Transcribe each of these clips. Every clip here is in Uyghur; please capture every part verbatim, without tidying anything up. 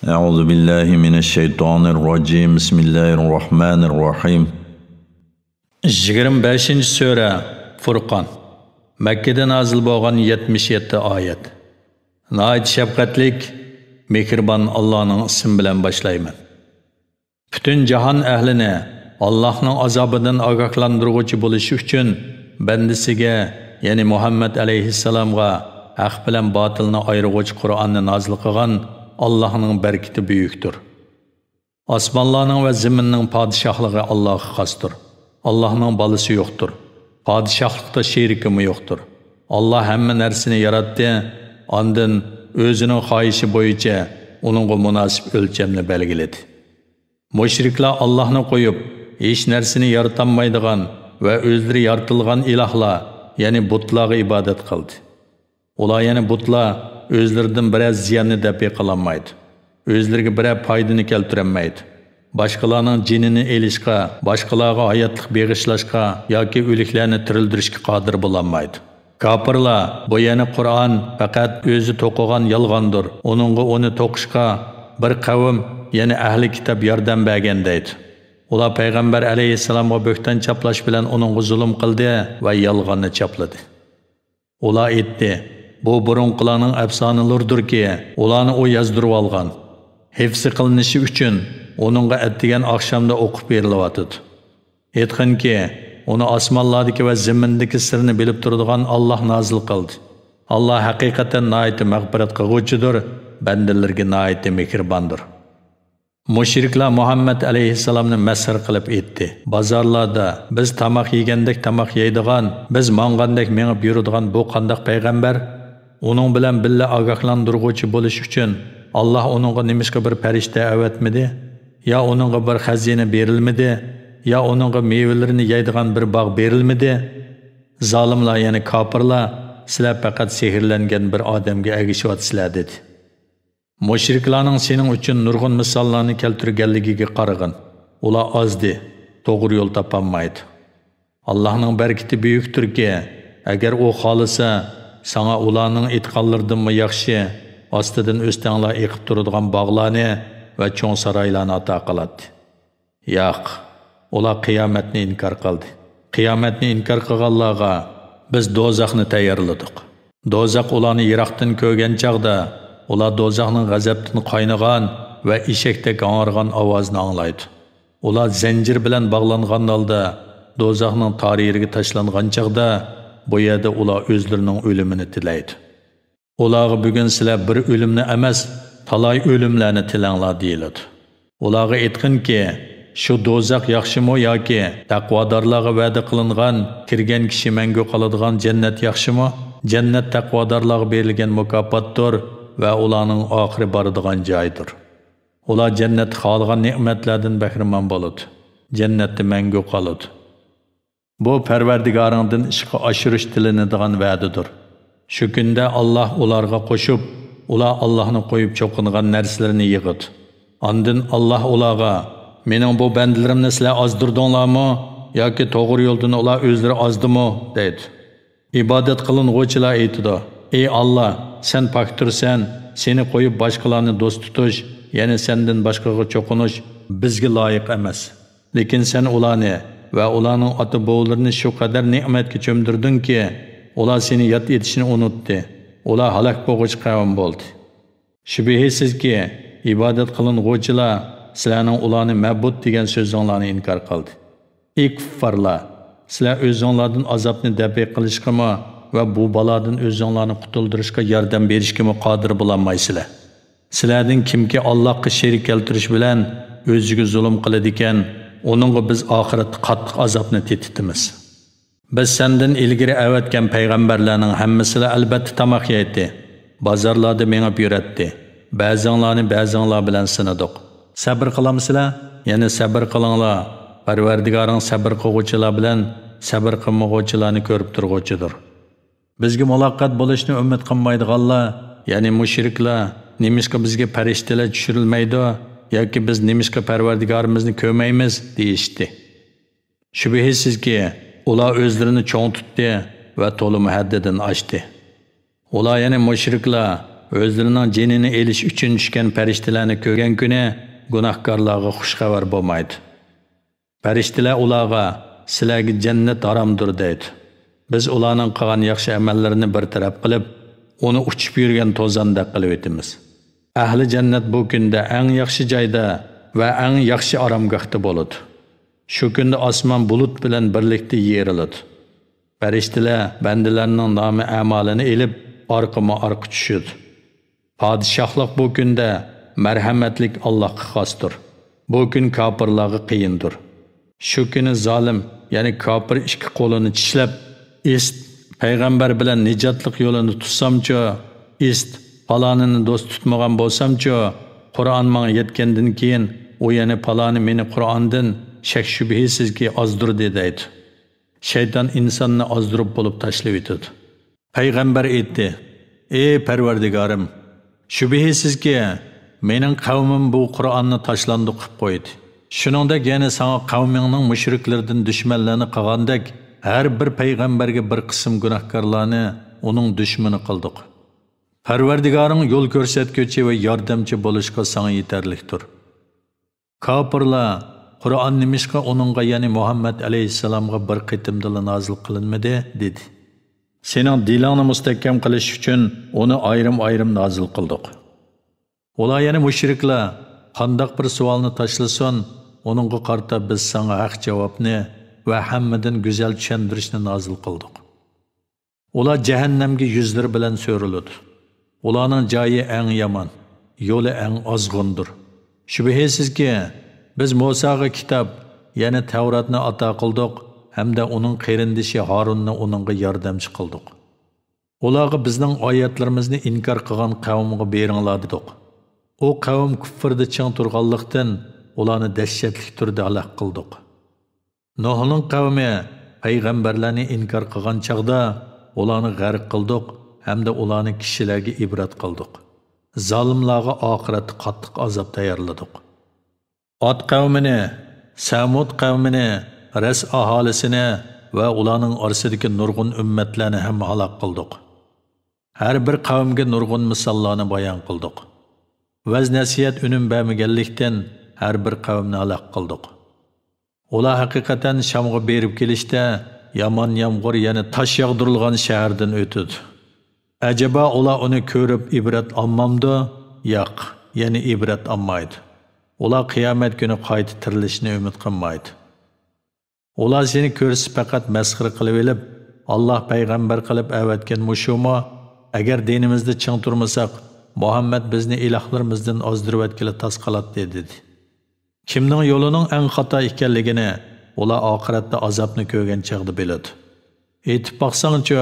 أعوذ بالله من الشيطان الرجيم. بسم الله الرحمن الرحيم. يىگىرمە بەشىنچى سۈرە، فۇرقان. مەككىدە نازىل بولغان، يەتمىش يەتتە ئايەت. ناھايىتى شەپقەتلىك، مېھرىبان ئاللانىڭ ئىسمى بىلەن باشلايمەن. پۈتۈن جاھان ئەھلىنى ئاللاھنىڭ ئازابىدىن ئاگاھلاندۇرغۇچى بولۇشى ئۈچۈن بەندىسىگە، يەنى مۇھەممەد ئەلەيھىسسالامغا ھەق بىلەن باتىلنى ئايرىغۇچى قۇرئاننى نازىل قىلغان ئاللاھنىڭ بەرىكىتى بۈيۈكتۇر. ئاسمانلارنىڭ ۋە زېمىننىڭ پادىشاھلىقى ئاللاھقا خاستۇر. ئاللاھنىڭ بالىسى يوقتۇر. پادىشاھلىقتا شېرىكىمۇ يوقتۇر. ئاللاھ ھەممە نەرسىنى ياراتتى، ئاندىن ئۆزىنىڭ خاھىشى بويىچە ئۇنىڭغا مۇناسىپ ئۆلچەمنى بەلگىلىدى. مۇشرىكلار ئاللاھنى قويۇپ، ھېچ نەرسىنى يارىتالمايدىغان ۋە ئۆزلىرى يارىتىلغان ئىلاھلار، يەنى بۇتلارغا ئىبادەت قىلدى. ئۇلار، يەنى بۇتلار، ئۆزلىرىدىن بىرەر زىياننى دەپئى قىلالمايدۇ. ئۆزلىرىگە بىرەر پايدىنى كەلتۈرەلمەيدۇ. باشقىلارنىڭ جېنىنى ئېلىشقا، باشقىلارغا ھاياتلىق بېغىشلاشقا ياكى ئۆلۈكلەرنى تىرىلدۈرۈشكە قادىر بولالمايدۇ. كاپىرلار، بۇ، يەنى قۇرئان، پەقەت ئۆزى توقۇغان يالغاندۇر. ئۇنىڭغا ئۇنى توقۇشقا بىر قەۋم، يەنى ئەھلى كىتاب ياردەم بەرگەن دەيدۇ. ئۇلار پەيغەمبەر ئەلەيھىسسالامغا بۆھتان چاپلاش بىلەن ئۇنىڭغا زۇلۇم قىلدى ۋە يالغاننى چاپلىدى. ئۇلار ئېيتتى، بۇ بۇرۇنقىلارنىڭ ئەپسانىلىرىدۇركى، ئۇلارنى ئۇ يازدۇرۇۋالغان. ھىفزى قىلىنىشى ئۈچۈن ئۇنىڭغا ئەتىگەن ئاخشامدا ئوقۇپ بېرىلىۋاتىدۇ. ئېيتقىنكى، ئۇنى ئاسمانلاردىكى ۋە زېمىندىكى سىرنى بىلىپ تۇرىدىغان ئاللاھ نازىل قىلدى. ئاللاھ ھەقىقەتەن ناھايىتى مەغپىرەت قىلغۇچىدۇر، بەندىلىرىگە ناھايىتى مېھرىباندۇر. مۇشرىكلار مۇھەممەد ئەلەيھىسسالامنى مەسخىرە قىلىپ ئېيتتى، بازارلاردا بىز تاماق يېگەندەك تاماق يەيدىغان، بىز ماڭغاندەك مېڭىپ يۈرىدىغان بۇ قانداق پەيغەمبەر؟ ئۇنىڭ بىلەن بىللە ئاگاھلاندۇرغۇچى بولۇش ئۈچۈن ئاللاھ ئۇنىڭغا نېمىشقا بىر پەرىشتە ئەۋەتمىدى؟ يا ئۇنىڭغا بىر خەزىنە بېرىلمىدى؟ يا ئۇنىڭغا مېۋىلىرىنى يەيدىغان بىر باغ بېرىلمىدى؟ زالىملار، يەنى كاپىرلار، سىلەر پەقەت سېھىرلەنگەن بىر ئادەمگە ئەگىشىۋاتىسىلەر، دېدى. مۇشرىكلارنىڭ سېنىڭ ئۈچۈن نۇرغۇن مىساللارنى كەلتۈرگەنلىكىگە قارىغىن. ئۇلار ئازدى، توغرا يول تاپالمايدۇ. ئاللاھنىڭ بەرىكىتى بۈيۈكتۇركى، ئەگەر ئۇ خالىسا، ساڭا ئۇلارنىڭ ئېيتقانلىرىدىنمۇ ياخشى، ئاستىدىن ئۆستەڭلار ئېقىپ تۇرىدىغان باغلارنى ۋە چوڭ سارايلارنى ئاتا قىلاتتى. ياق، ئۇلار قىيامەتنى ئىنكار قىلدى. قىيامەتنى ئىنكار قىلغانلارغا بىز دوزاخنى تەييارلىدۇق. دوزاخ ئۇلارنى يىراقتىن كۆرگەن چاغدا، ئۇلار دوزاخنىڭ غەزەپتىن قاينىغان ۋە ئېشەكتەك ھاڭرىغان ئاۋازىنى ئاڭلايدۇ. ئۇلار زەنجىر بىلەن باغلانغان ھالدا دوزاخنىڭ تارىرىگە تاشلانغان چاغدا، بۇ يەردە ئۇلار ئۆزلىرىنىڭ ئۆلۈمىنى تىلەيدۇ. ئۇلارغا بۈگۈن سىلەر بىر ئۆلۈمنى ئەمەس، تالاي ئۆلۈملەرنى تىلەڭلار دېيىلىدۇ. ئۇلارغا ئېيتقىنكى، شۇ دوزاخ ياخشىمۇ ياكى تەقۋادارلارغا ۋەدە قىلىنغان، كىرگەن كىشى مەڭگۈ قالىدىغان جەننەت ياخشىمۇ؟ جەننەت تەقۋادارلارغا بېرىلگەن مۇكاپاتتۇر ۋە ئۇلارنىڭ ئاخىرى بارىدىغان جايدۇر. ئۇلار جەننەتتە خالىغان نېمەتلەردىن بەھرىمەن بولىدۇ. جەننەتتە مەڭگۈ قالىدۇ. بۇ پەرۋەردىگارىڭدىن ئىشقا ئاشۇرۇش تىلىنىدىغان ۋەدىدۇر. شۇ كۈندە ئاللاھ ئۇلارغا قوشۇپ، ئۇلار ئاللاھنى قويۇپ چوقۇنغان نەرسىلىرىنى يىغىدۇ. ئاندىن ئاللاھ ئۇلارغا، مېنىڭ بۇ بەندىلىرىمنى سىلەر ئازدۇردۇڭلارمۇ ياكى توغرا يولدىن ئۇلار ئۆزلىرى ئازدىمۇ؟ دەيدۇ. ئىبادەت قىلىنغۇچىلار ئېيتىدۇ، ئى ئاللاھ، سەن پاكتۇرسەن، سېنى قويۇپ باشقىلارنى دوست تۇتۇش، يەنى سەندىن باشقىغا چوقۇنۇش بىزگە لايىق ئەمەس. لېكىن سەن ئۇلارنى ۋە ئۇلارنىڭ ئاتا-بوۋىلىرىنى شۇ قەدەر نېمەتكە چۆمدۈردۈڭكى، ئۇلار سېنى ياد ئېتىشنى ئۇنتتى. ئۇلار ھالاك بولغۇچى قەۋم بولدى. شۈبھىسىزكى، ئىبادەت قىلىنغۇچىلار سىلەرنىڭ ئۇلارنى مەبۇد دېگەن سۆزۈڭلارنى ئىنكار قىلدى. ئى كۇففارلار، سىلەر ئۆزۈڭلاردىن ئازابنى دەپئى قىلىشقىمۇ ۋە بۇ بالادىن ئۆزۈڭلارنى قۇتۇلدۇرۇشقا ياردەم بېرىشكىمۇ قادىر بولالمايسىلەر. سىلەردىن كىمكى ئاللاھقا شېرىك كەلتۈرۈش بىلەن ئۆزىگە زۇلۇم قىلىدىكەن، ئۇنىڭغا بىز ئاخىرەتتە قاتتىق ئازابنى تېتىتىمىز. بىز سەندىن ئىلگىرى ئەۋەتكەن پەيغەمبەرلەرنىڭ ھەممىسىلا ئەلبەتتە تاماق يەيتتى، بازارلاردا مېڭىپ يۈرەتتى، بەزىڭلارنى بەزىڭلار بىلەن سىنىدۇق. سەبرى قىلامسىلەر؟ يەنى سەبرى قىلىڭلار، پەرۋەردىگارىڭ سەبرى قىلغۇچىلار بىلەن سەبرى قىلمىغۇچىلارنى كۆرۈپ تۇرغۇچىدۇر. بىزگە مۇلاقات بولۇشنى ئۈمىد قىلمايدىغانلار، يەنى مۇشرىكلار، نېمىشقا بىزگە پەرىشتىلەر چۈشۈرۈلمەيدۇ ياكى بىز نېمىشقا پەرۋەردىگارىمىزنى كۆرمەيمىز؟ دېيىشتى. شۈبھىسىزكى، ئۇلار ئۆزلىرىنى چوڭ تۇتتى ۋە تولىمۇ ھەددىدىن ئاشتى. ئۇلار، يەنى مۇشرىكلار، ئۆزلىرىنىڭ جېنىنى ئېلىش ئۈچۈن چۈشكەن پەرىشتىلەرنى كۆرگەن كۈنى گۇناھكارلارغا خۇش خەۋەر بولمايدۇ. پەرىشتىلەر ئۇلارغا، «سىلەرگە جەننەت ھارامدۇر» دەيدۇ. بىز ئۇلارنىڭ قىلغان ياخشى ئەمەللىرىنى بىر تەرەپ قىلىپ، ئۇنى ئۇچۇپ يۈرگەن توزاندەك قىلىۋېتىمىز. ئەھلى جەننەت بۇ كۈندە ئەڭ ياخشى جايدا ۋە ئەڭ ياخشى ئارامگاھتا بولىدۇ. شۇ كۈندە ئاسمان بۇلۇت بىلەن بىرلىكتە يېرىلىدۇ. پەرىشتىلەر بەندىلەرنىڭ نامە ئەمالىنى ئېلىپ، ئارقىمۇ ئارقا چۈشىدۇ. پادىشاھلىق بۇ كۈندە مەرھەمەتلىك ئاللاھقا خاستۇر. بۇ كۈن كاپىرلارغا قىيىندۇر. شۇ كۈنى زالىم، يەنى كاپىر ئىككى قولىنى چىشلەپ، «ئىست، پەيغەمبەر بىلەن نىجاتلىق يولىنى تۇتسامچۇ؟ ئىست، پالانىنى دوست تۇتمىغان بولسامچۇ؟ قۇرئان ماڭا يەتكەندىن كېيىن، ئۇ يەنە پالانى مېنى قۇرئاندىن شەك-شۈبھىسىزكى ئازدۇردى» دەيدۇ. شەيتان ئىنساننى ئازدۇرۇپ بولۇپ تاشلىۋېتىدۇ. پەيغەمبەر ئېيتتى، «ئى پەرۋەردىگارىم، شۈبھىسىزكى، مېنىڭ قەۋمىم بۇ قۇرئاننى تاشلاندۇق قىپ قويدى. شۇنىڭدەك يەنە ساڭا قەۋمىڭنىڭ مۇشرىكلىرىدىن دۈشمەنلەرنى قىلغاندەك، ھەر بىر پەيغەمبەرگە بىر قىسىم گۇناھكارلارنى ئۇنىڭ دۈشمىنى قىلدۇق. پەرۋەردىگارىڭ يول كۆرسەتكۈچى ۋە ياردەمچى بولۇشقا ساڭا يېتەرلىكتۇر.» كاپىرلار، «قۇرئان نېمىشقا ئۇنىڭغا، يەنى مۇھەممەد ئەلەيھىسسالامغا بىر قېتىمدىلا نازىل قىلىنمىدى؟» دېدى. «سېنىڭ دىلىڭنى مۇستەھكەم قىلىش ئۈچۈن ئۇنى ئايرىم-ئايرىم نازىل قىلدۇق.» ئۇلار، يەنى مۇشرىكلار، قانداق بىر سوئالنى تاشلىسۇن، ئۇنىڭغا قارىتا بىز ساڭا ھەق جاۋابنى ۋە ھەممىدىن گۈزەل چۈشەندۈرۈشنى نازىل قىلدۇق. ئۇلار جەھەننەمگە يۈزلىرى بىلەن سۆرىلىدۇ. ئۇلارنىڭ جايى ئەڭ يامان، يولى ئەڭ ئازغۇندۇر. شۈبھىسىزكى، بىز مۇساغا كىتاب، يەنى تەۋراتنى ئاتا قىلدۇق ھەمدە ئۇنىڭ قېرىندىشى ھارۇننى ئۇنىڭغا ياردەمچى قىلدۇق. ئۇلارغا بىزنىڭ ئايەتلىرىمىزنى ئىنكار قىلغان قەۋمگە بېرىڭلار دېدۇق. ئۇ قەۋم كۇفرىدا چىڭ تۇرغانلىقتىن، ئۇلارنى دەھشەتلىك تۈردە ھالاك قىلدۇق. نۇھنىڭ قەۋمى پەيغەمبەرلەرنى ئىنكار قىلغان چاغدا، ئۇلارنى غەرق قىلدۇق ھەمدە ئۇلارنى كىشىلەرگە ئىبرەت قىلدۇق. زالىملارغا ئاخىرەتتە قاتتىق ئازاب تەييارلىدۇق. ئاد قەۋمىنى، سەمۇد قەۋمىنى، رەس ئاھالىسىنى ۋە ئۇلارنىڭ ئارىسىدىكى نۇرغۇن ئۈممەتلەرنى ھەم ھالاك قىلدۇق. ھەر بىر قەۋمگە نۇرغۇن مىساللارنى بايان قىلدۇق. ۋەز-نەسىھەت ئۈنۈم بەرمىگەنلىكتىن، ھەر بىر قەۋمنى ھالاك قىلدۇق. ئۇلار ھەقىقەتەن شامغا بېرىپ كېلىشتە يامان يامغۇر، يەنى تاش ياغدۇرۇلغان شەھەردىن ئۆتىدۇ. ئەجەبا ئۇلار ئۇنى كۆرۈپ ئىبرەت ئالمامدۇ؟ ياق، يەنى ئىبرەت ئالمايدۇ. ئۇلار قىيامەت كۈنى قايتا تىرىلىشنى ئۈمىد قىلمايدۇ. ئۇلار سېنى كۆرسە پەقەت مەسخىرە قىلىۋېلىپ، «ئاللاھ پەيغەمبەر قىلىپ ئەۋەتكەن مۇشۇمۇ؟ ئەگەر دىنىمىزدا چىڭ تۇرمىساق، مۇھەممەد بىزنى ئىلاھلىرىمىزدىن ئازدۇرۇۋەتكىلى تاس قالاتتى» دېدى. كىمنىڭ يولىنىڭ ئەڭ خاتا ئىكەنلىكىنى ئۇلار ئاخىرەتتە ئازابنى كۆرگەن چاغدا بىلىدۇ. ئېيتىپ باقساڭچۇ،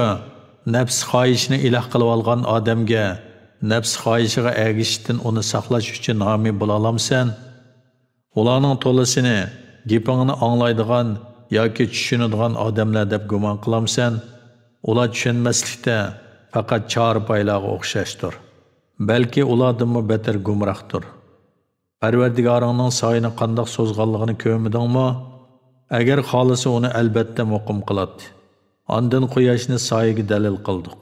نەپس خاھىشىنى ئىلاھ قىلىۋالغان ئادەمگە نەپس خاھىشىغا ئەگىشىشتىن ئۇنى ساقلاش ئۈچۈن ھامىي بولالامسەن؟ ئۇلارنىڭ تولىسىنى گېپىڭنى ئاڭلايدىغان ياكى چۈشىنىدىغان ئادەملەر دەپ گۇمان قىلامسەن؟ ئۇلار چۈشەنمەسلىكتە پەقەت چارپايلارغا ئوخشاشتۇر. بەلكى ئۇلاردىنمۇ بەتەر گۇمراھتۇر. پەرۋەردىگارىڭنىڭ سايىنى قانداق سوزغانلىقىنى كۆرمىدىڭمۇ؟ ئەگەر خالىسا ئۇنى ئەلبەتتە مۇقىم قىلاتتى. ئاندىن قۇياشنى سايىگە دەلىل قىلدۇق.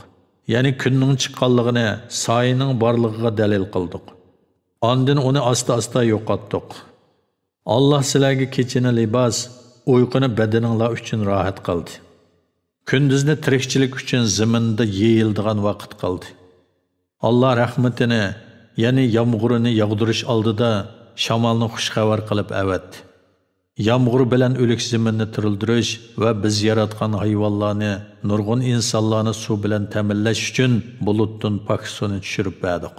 يەنى كۈننىڭ چىققانلىقىنى سايىنىڭ بارلىقىغا دەلىل قىلدۇق. ئاندىن ئۇنى ئاستا-ئاستا يوقاتتۇق. ئاللاھ سىلەرگە كېچىنى لىباس، ئۇيقۇنى بەدىنىڭلار ئۈچۈن راھەت قىلدى. كۈندۈزنى تىرىكچىلىك ئۈچۈن زېمىندا يېيىلىدىغان ۋاقىت قىلدى. ئاللاھ رەھمىتىنى، يەنى يامغۇرىنى ياغدۇرۇش ئالدىدا شامالنى خۇش خەۋەر قىلىپ ئەۋەتتى. يامغۇر بىلەن ئۆلۈك زېمىننى تىرىلدۈرۈش ۋە بىز ياراتقان ھايۋانلارنى، نۇرغۇن ئىنسانلارنى سۇ بىلەن تەمىنلەش ئۈچۈن بۇلۇتتىن پاك سۇنى چۈشۈرۈپ بەردۇق.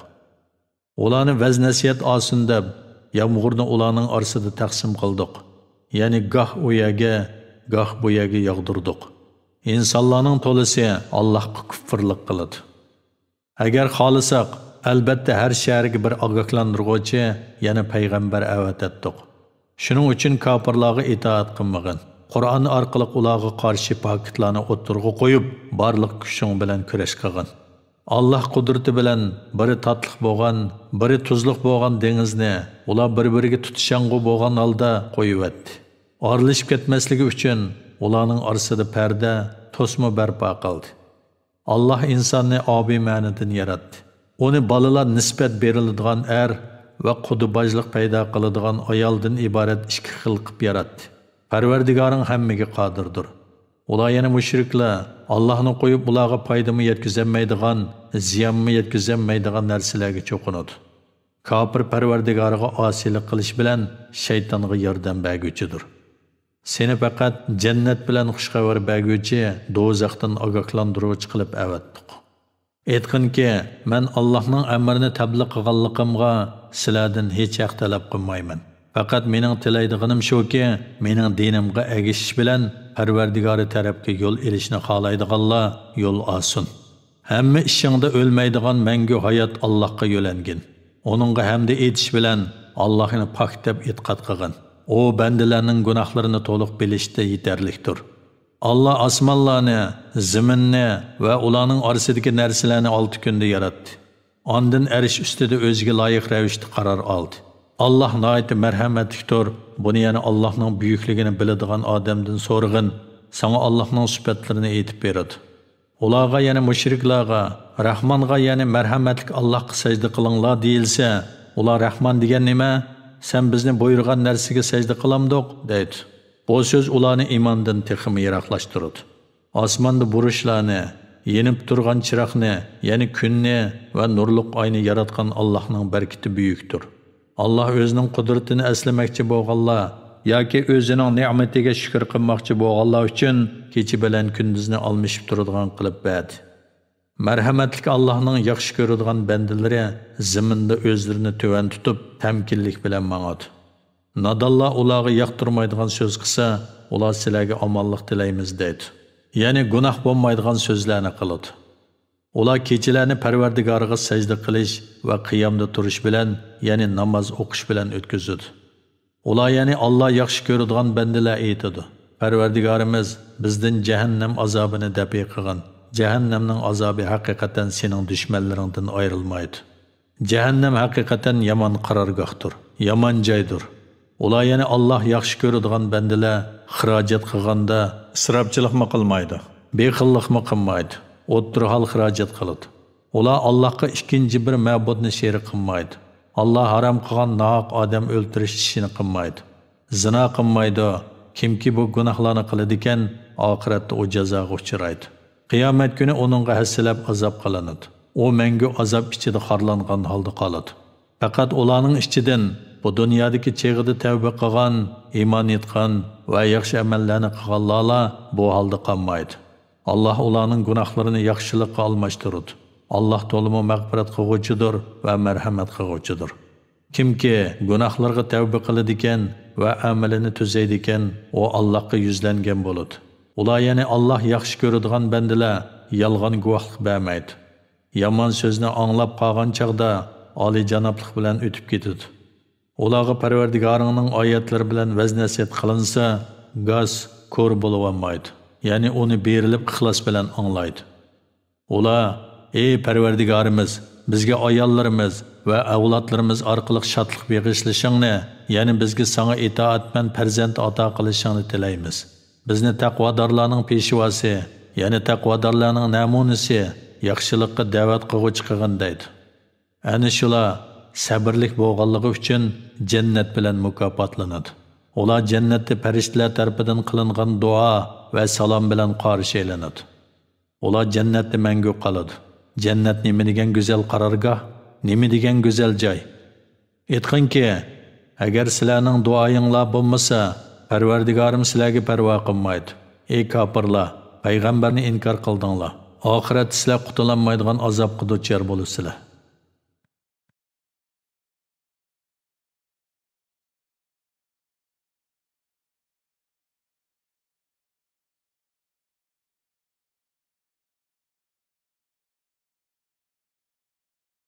ئۇلارنى ۋەز-نەسىھەت ئالسۇن دەپ، يامغۇرنى ئۇلارنىڭ ئارىسىدا تەقسىم قىلدۇق. يەنى گاھ ئۇ يەرگە، گاھ بۇ يەرگە ياغدۇردۇق. ئىنسانلارنىڭ تولىسى ئاللاھقا كۇپپۇرلۇق قىلىدۇ. ئەگەر خالىساق، ئەلبەتتە ھەر شەھەرگە بىر ئاگاھلاندۇرغۇچى، يەنى پەيغەمبەر ئەۋەتەتتۇق. شۇنىڭ ئۈچۈن كاپىرلارغا ئىتائەت قىلمىغىن. قۇرئان ئارقىلىق ئۇلارغا قارشى پاكىتلارنى ئوتتۇرىغا قويۇپ، بارلىق كۈچۈڭ بىلەن كۈرەش قىلغىن. ئاللاھ قۇدرىتى بىلەن بىرى تاتلىق بولغان، بىرى تۇزلۇق بولغان دېڭىزنى ئۇلار بىر-بىرىگە تۇتىشاڭغۇ بولغان ھالدا قويۇۋەتتى. ئارىلىشىپ كەتمەسلىكى ئۈچۈن ئۇلارنىڭ ئارىسىدا پەردە، توسما بەرپا قىلدى. ئاللاھ ئىنساننى ئابىمەنىدىن ياراتتى. ئۇنى بالىلار نىسبەت بېرىلىدىغان ئەر ۋە قۇدا باجلىق پەيدا قىلىدىغان ئايالدىن ئىبارەت ئىككى خىل قىلىپ ياراتتى. پەرۋەردىگارىڭ ھەممىگە قادىردۇر. ئۇلار، يەنى مۇشرىكلار، ئاللاھنى قويۇپ، ئۇلارغا پايدىمۇ يەتكۈزەلمەيدىغان، زىيانمۇ يەتكۈزەلمەيدىغان نەرسىلەرگە چوقۇنىدۇ. كاپىر پەرۋەردىگارىغا ئاسىيلىق قىلىش بىلەن شەيتانغا ياردەم بەرگۈچىدۇر. سېنى پەقەت جەننەت بىلەن خۇشخەۋەر بەرگۈچى، دوزاختىن ئاگاھلاندۇرغۇچى قىلىپ ئەۋەتتۇق. ئېيتقىنكى، مەن ئاللاھنىڭ ئەمرىنى تەبلىغ قىلغانلىقىمغا سىلەردىن ھېچ ھەق تەلەپ قىلمايمەن. پەقەت مېنىڭ تىلەيدىغىنىم شۇكى، مېنىڭ دىنىمغا ئەگىشىش بىلەن پەرۋەردىگارى تەرەپكە يول ئېلىشنى خالايدىغانلار يول ئالسۇن. ھەممە ئىشىڭدا ئۆلمەيدىغان مەڭگۈ ھايات ئاللاھقا يۆلەنگىن. ئۇنىڭغا ھەمدە ئېيتىش بىلەن ئاللاھنى پاك دەپ ئېتىقاد قىلغىن. ئۇ بەندىلەرنىڭ گۇناھلىرىنى تولۇق بىلىشتە يېتەرلىكتۇر. ئاللا ئاسمانلارنى، زېمىننى ۋە ئۇلارنىڭ ئارىسىدىكى نەرسىلەرنى ئالتە كۈندە ياراتتى. ئاندىن ئەرش ئۈستىدە ئۆزىگە لايىق رەۋىشتە قارار ئالدى. ئاللا ناھايىتى مەرھەمەتلىكتۇر. بۇنى يەنە ئاللاھنىڭ بۈيۈكلۈكىنى بىلىدىغان ئادەمدىن سورىغىن، ساڭا ئاللاھنىڭ سۈپەتلىرىنى ئېيتىپ بېرىدۇ. ئۇلارغا، يەنى مۇشرىكلارغا، رەھمانغا، يەنى مەرھەمەتلىك ئاللاھقا سەجدە قىلىڭلار دېيىلسە، ئۇلار، رەھمان دېگەن نېمە؟ سەن بىزنى بۇيرۇغان نەرسىگە سەجدە قىلامدۇق؟ دەيدۇ. بۇ سۆز ئۇلارنى ئىماندىن تېخىمۇ يىراقلاشتۇرىدۇ. ئاسماندا بۇرۇچلارنى، يېنىپ تۇرغان چىراغنى، يەنى كۈننى ۋە نۇرلۇق ئاينى ياراتقان ئاللاھنىڭ بەرىكىتى بۈيۈكتۇر. ئاللا ئۆزىنىڭ قۇدرىتىنى ئەسلىمەكچى بولغانلار ياكى ئۆزىنىڭ نېمىتىگە شۈكۈر قىلماقچى بولغانلار ئۈچۈن كېچە بىلەن كۈندۈزنى ئالمىشىپ تۇرىدىغان قىلىپ بەردى. مەرھەمەتلىك ئاللاھنىڭ ياخشى كۆرىدىغان بەندىلىرى زېمىندا ئۆزلىرىنى تۆۋەن تۇتۇپ، تەمكىنلىك بىلەن ماڭىدۇ. نادانلار ئۇلارغا ياقتۇرمايدىغان سۆز قىلسا، ئۇلار سىلەرگە ئامانلىق تىلەيمىز دەيدۇ. يەنى گۇناھ بولمايدىغان سۆزلەرنى قىلىدۇ. ئۇلار كېچىلەرنى پەرۋەردىگارىغا سەجدە قىلىش ۋە قىيامدا تۇرۇش بىلەن، يەنى ناماز ئوقۇش بىلەن ئۆتكۈزىدۇ. ئۇلار، يەنى ئاللا ياخشى كۆرىدىغان بەندىلەر ئېيتىدۇ، پەرۋەردىگارىمىز، بىزدىن جەھەننەم ئازابىنى دەپئى قىلغىن. جەھەننەمنىڭ ئازابى ھەقىقەتەن سېنىڭ دۈشمەنلىرىڭدىن ئايرىلمايدۇ. جەھەننەم ھەقىقەتەن يامان قارارگاھتۇر، يامان جايدۇر. ئۇلار، يەنى ئاللا ياخشى كۆرىدىغان بەندىلەر خىراجەت قىلغاندا ئىسراپچىلىقمۇ قىلمايدۇ، بېخىللىقمۇ قىلمايدۇ، ئوتتۇرا ھال خىراجەت قىلىدۇ. ئۇلار ئاللاھقا ئىككىنچى بىر مەبۇدنى شېرىك قىلمايدۇ. ئاللا ھارام قىلغان ناھەق ئادەم ئۆلتۈرۈش ئىشىنى قىلمايدۇ. زىنا قىلمايدۇ. كىمكى بۇ گۇناھلارنى قىلىدىكەن، ئاخىرەتتە ئۇ جازاغا ئۇچرايدۇ. قىيامەت كۈنى ئۇنىڭغا ھەسسىلەپ ئازاب قىلىنىدۇ. ئۇ مەڭگۈ ئازاب ئىچىدە خارلانغان ھالدا قالىدۇ. پەقەت ئۇلارنىڭ ئىچىدىن بۇ دۇنيادىكى چېغىدا تەۋبە قىلغان، ئىمان ئېيتقان ۋە ياخشى ئەمەللەرنى قىلغانلارلا بۇ ھالدا قالمايدۇ. ئاللا ئۇلارنىڭ گۇناھلىرىنى ياخشىلىققا ئالماشتۇرىدۇ. ئاللا تولىمۇ مەغپىرەت قىلغۇچىدۇر ۋە مەرھەمەت قىلغۇچىدۇر. كىمكى گۇناھلىرىغا تەۋبە قىلىدىكەن ۋە ئەمىلىنى تۈزەيدىكەن، ئۇ ئاللاھقا يۈزلەنگەن بولىدۇ. ئۇلار، يەنى ئاللا ياخشى كۆرىدىغان بەندىلەر يالغان گۇۋاھلىق بەرمەيدۇ. يامان سۆزنى ئاڭلاپ قالغان چاغدا ئالىيجانابلىق بىلەن ئۆتۈپ كېتىدۇ. ئۇلارغا پەرۋەردىگارىڭنىڭ ئايەتلىرى بىلەن ۋەز-نەسىھەت قىلىنسا، گاس، كور بولۇۋالمايدۇ. يەنى ئۇنى بېرىلىپ ئىخلاس بىلەن ئاڭلايدۇ. ئۇلار، ئى پەرۋەردىگارىمىز، بىزگە ئاياللىرىمىز ۋە ئەۋلادلىرىمىز ئارقىلىق شادلىق بېغىشلىشىڭنى، يەنى بىزگە ساڭا ئىتائەتمەن پەرزەنت ئاتا قىلىشىڭنى تىلەيمىز. بىزنى تەقۋادارلارنىڭ پېشۋاسى، يەنى تەقۋادارلارنىڭ نەمۇنىسى، ياخشىلىققا دەۋەت قىلغۇچى قىلغىن دەيدۇ. ئەنە شۇلار سەبرلىك بولغانلىقى ئۈچۈن جەننەت بىلەن مۇكاپاتلىنىدۇ. ئۇلار جەننەتتە پەرىشتىلەر تەرىپىدىن قىلىنغان دۇئا ۋە سالام بىلەن قارشى ئېلىنىدۇ. ئۇلار جەننەتتە مەڭگۈ قالىدۇ. جەننەت نېمە دېگەن گۈزەل قارارگاھ، نېمە دېگەن گۈزەل جاي! ئېيتقىنكى، ئەگەر سىلەرنىڭ دۇئايىڭلار بولمىسا، پەرۋەردىگارىم سىلەرگە پەرۋا قىلمايدۇ. ئى كاپىرلار، پەيغەمبەرنى ئىنكار قىلدىڭلار. ئاخىرەتتە سىلەر قۇتۇلالمايدىغان ئازابقا دۇچار بولىسىلەر.